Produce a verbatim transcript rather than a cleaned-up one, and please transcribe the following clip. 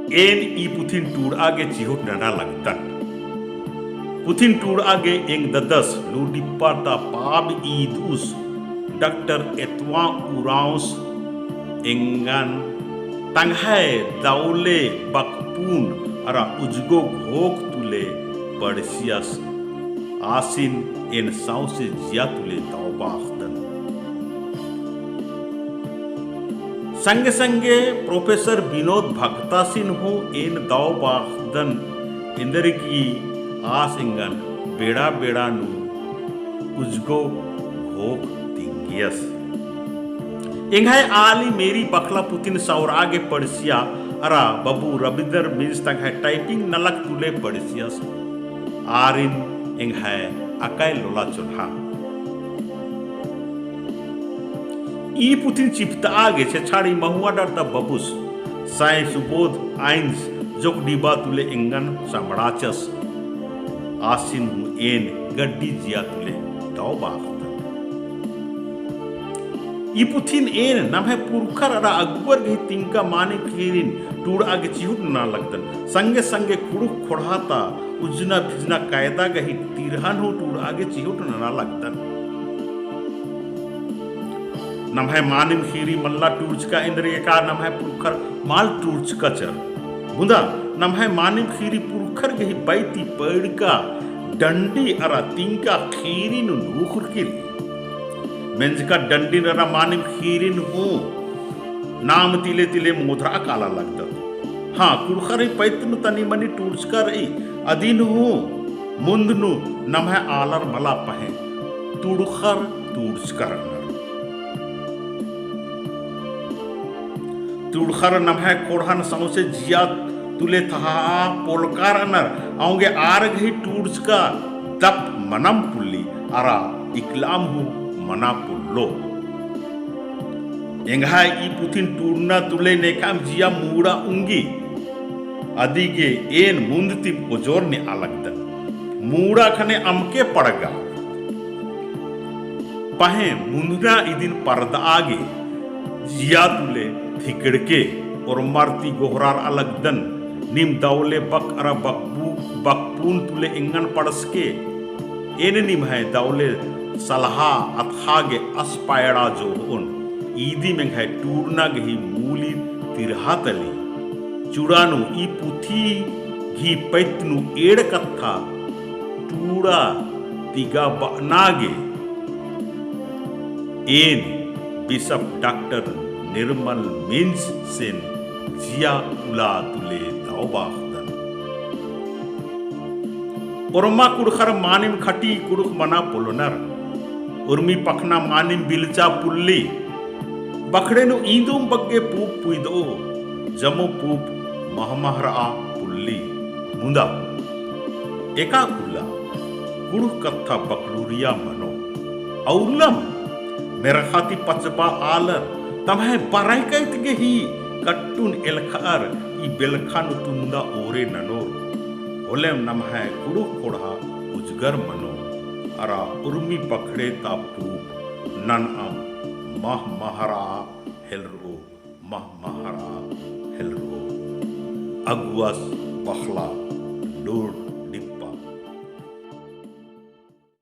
एन ई पुथिन टूड़आ गे चिहुट नना लगदन। पुथिन टूड़आ गे एंगददस लूडिप्पा ता पाब ईदउस डॉक्टर एतवां उरांवस एंगन तंग्है दवले बकपून अरा उजगो घोख तुले पड़सियस। आसिन एन सौंसे जिया तुले दव बाखदन। संगे संगे प्रोफेसर विनोद भगतासिन हूँ एन दव बाखदन, एन्देरगे आस एंगन बेड़ा बेड़ा नू उजगो घोख तिंगियस। एंग्है आली मेरी बखला पुथिन सौरआ गे पड़सिया अरा बबू रविंदर मिंज तंग्है typing नलख तुले पड़सियस। आरिन एंग्है अकय लोला चोन्हा। ई पुथिन चिपतआ गे छेछाड़ी महुआ डर ता बबुस साई सुबोध आइंस जोक डिबा तुले एंगन समड़ाचस। आसिन हूँ एन गड्डी जिया तुले दव बाखदन। ई पुथिन एन नम्है पुरखर अरा अगुवर गही तिंका मानिम ख़ीरिन टूड़आ गे चिहुट नना लगदन। संगे संगे कुँड़ुख़ ख़ोंड़हा ता उज्जना बिज्जना कायदा गही तिरहन हूँ टूड़आ गे चिहुट नना लगदन। नम्है मानिम ख़ीरी मल्ला टूड़चका एन्देरगे का नम्है पुरखर मल टूड़चकचर। मुदा नम्है मानिम ख़ीरी पुरखर गही बैती पैड़का डंडी अरा तिंका ख़ीरी नू नूख़ुरकी रई। मेंजका डंडी अरा मानिम ख़ीरिन हूँ नाम तिले तिले मोधरआ काला लगदत। हाँ, कुँड़ुख़र ही पैत नू तनी मनी टूड़चका रई, अदिन हूँ मुन्द नू नम्है आलर मला पहें तुड़ुख़र टूड़चकर रअनर। तुड़ुख़र नम्है ख़ोंड़हन सौंसे जिया तुले थहा पोलका रअनर, औंगे आर गही टूड़चका दप मनम पुल्ली अरा इकलाम हूँ मना पुल्लो। एंग्है ई पुथिन टूड़ना तुले नेकाम जिया मूड़ा उंगी। अदिगे एन मुन्द ती ओजोर नेआ लगदन। मूड़ा ख़ने अमके पड़गा। पहें मुन्दना इदिन परदआ गे जिया तुले थिकड़के ओर्मर ती गोहरारआ लगदन। नीम दवले बक अरा बकबू-, बकपून तुले एंगन पड़सके। एन निम्है दवले सलहा अतख़ा गे अस पायड़ा जोहओन। ईदिम एंग्है टूड़ना गही मूली तिरहा तली। चुड़ा नू ई पुथी गही पैत नू एंड़ कत्था टूड़ा तिगा बअना गे एन बिशप डॉक्टर निर्मल मिंजसेन जिया उला तुले दव बाखदन। ओर्मा कुँड़ुख़र मानिम खटी कुँड़ुख़ मना पोल्लोनर। उर्मी पखना मानिम बिलचा पुल्ली। बखड़े नू ईंदुम बग्गे पूप पुइदओ, जमो पूप महमहरआ पुल्ली। मुदा एका उल्ला कुँड़ुख़ कत्था बकलूरिया मनो। अउल्लम मेरख़ा ती पचबा आलर तम्है बरैकैत गही कट्टुन एलख़अर ई बेलख़ा नू तुन्दा ओरे ननोर। होलेम नम्है कुँड़ुख़ ख़ोंड़हा उजगर मनो। अरा उर्मी बखड़े ता पूप ननअम महमहरआ हेलरओ, महमहरआ हेलरओ। अगुवस बखला लूड़